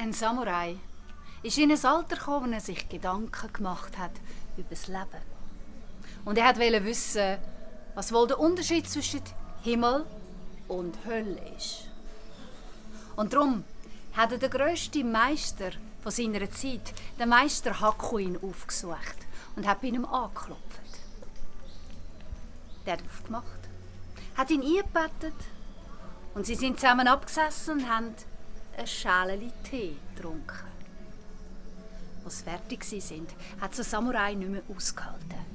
Ein Samurai ist in ein Alter gekommen, wo er sich Gedanken gemacht hat über das Leben. Und er wollte wissen, was wohl der Unterschied zwischen Himmel und Hölle ist. Und darum hat er den grössten Meister von seiner Zeit, den Meister Hakuin, aufgesucht und hat bei ihm angeklopft. Der hat aufgemacht, hat ihn eingebettet und sie sind zusammen abgesessen und haben ein Schälchen Tee getrunken. Als sie fertig waren, hat der Samurai nicht mehr ausgehalten.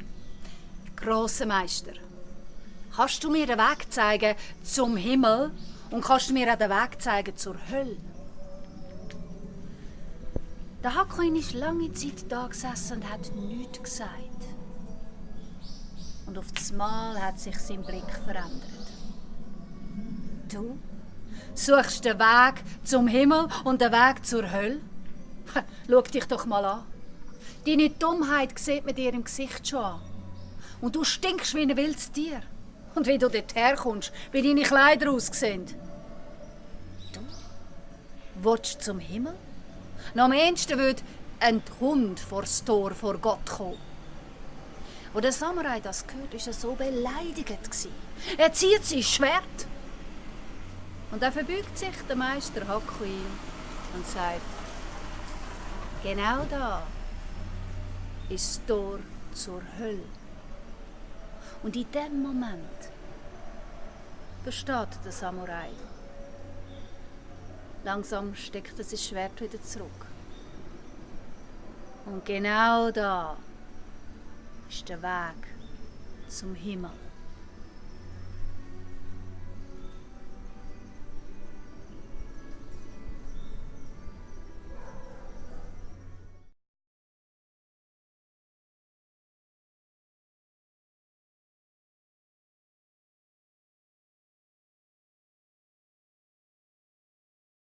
Grosser Meister, kannst du mir den Weg zeigen zum Himmel und kannst du mir auch den Weg zeigen zur Hölle? Der Hakuin ist lange Zeit da gesessen und hat nichts gesagt. Und auf einmal hat sich sein Blick verändert. Du suchst den Weg zum Himmel und den Weg zur Hölle? Schau dich doch mal an. Deine Dummheit sieht man dir im Gesicht schon an. Und du stinkst wie ein wildes Tier. Und wie du dort herkommst, wie deine Kleider aussehen. Du willst zum Himmel? Noch am ehesten würde ein Hund vor das Tor vor Gott kommen. Als der Samurai das gehört, war er so beleidigt. Er zieht sein Schwert. Und dann verbeugt sich der Meister Hakuin und sagt: Genau da ist das Tor zur Hölle. Und in dem Moment versteht der Samurai. Langsam steckt er sein Schwert wieder zurück. Und genau da ist der Weg zum Himmel.